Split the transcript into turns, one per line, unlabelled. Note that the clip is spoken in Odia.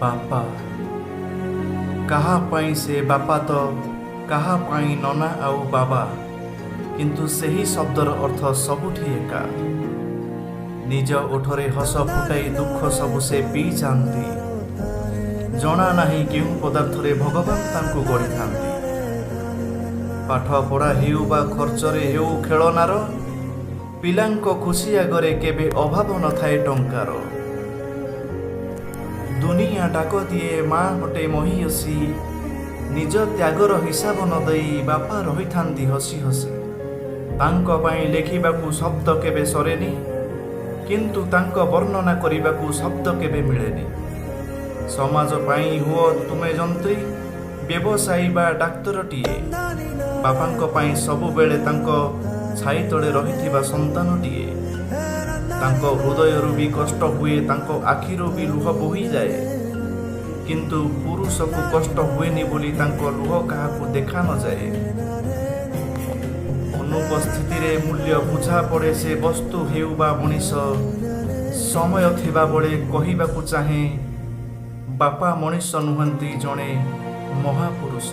ବାପା କାହା ପାଇଁ ସେ ବାପା ତ କାହା ପାଇଁ ନନା ଆଉ ବାବା, କିନ୍ତୁ ସେହି ଶବ୍ଦର ଅର୍ଥ ସବୁଠି ଏକା। ନିଜ ଓଠରେ ହସ ଫୁଟାଇ ଦୁଃଖ ସବୁ ସେ ପିଇଯାଆନ୍ତି। ଜଣା ନାହିଁ କେଉଁ ପଦାର୍ଥରେ ଭଗବାନ ତାଙ୍କୁ ଗଢ଼ିଥାନ୍ତି। ପାଠ ପଢ଼ା ହେଉ ବା ଖର୍ଚ୍ଚରେ ହେଉ ଖେଳନାର, ପିଲାଙ୍କ ଖୁସି ଆଗରେ କେବେ ଅଭାବ ନଥାଏ ଟଙ୍କାର। ଦୁନିଆ ଡାକ ଦିଏ ମା ଗୋଟେ ମହିୟସୀ। ନିଜ ତ୍ୟାଗର ହିସାବ ନ ଦେଇ ବାପା ରହିଥାନ୍ତି ହସି ହସି। ତାଙ୍କ ପାଇଁ ଲେଖିବାକୁ ଶବ୍ଦ କେବେ ସରେନି, କିନ୍ତୁ ତାଙ୍କ ବର୍ଣ୍ଣନା କରିବାକୁ ଶବ୍ଦ କେବେ ମିଳେନି। ସମାଜ ପାଇଁ ହୁଅ ତୁମେ ଯନ୍ତ୍ରୀ, ବ୍ୟବସାୟୀ ବା ଡାକ୍ତରଟିଏ, ବାପାଙ୍କ ପାଇଁ ସବୁବେଳେ ତାଙ୍କ ଛାଇ ତଳେ ରହିଥିବା ସନ୍ତାନଟିଏ। ତାଙ୍କ ହୃଦୟରୁ ବି କଷ୍ଟ ହୁଏ, ତାଙ୍କ ଆଖିରୁ ବି ଲୁହ ବୋହିଯାଏ, କିନ୍ତୁ ପୁରୁଷକୁ କଷ୍ଟ ହୁଏନି ବୋଲି ତାଙ୍କ ଲୁହ କାହାକୁ ଦେଖା ନଯାଏ। ଅନୁପସ୍ଥିତିରେ ମୂଲ୍ୟ ବୁଝା ପଡ଼େ, ସେ ବସ୍ତୁ ହେଉ ବା ମଣିଷ। ସମୟ ଥିବାବେଳେ କହିବାକୁ ଚାହେଁ, ବାପା ମଣିଷ ନୁହନ୍ତି, ଜଣେ ମହାପୁରୁଷ।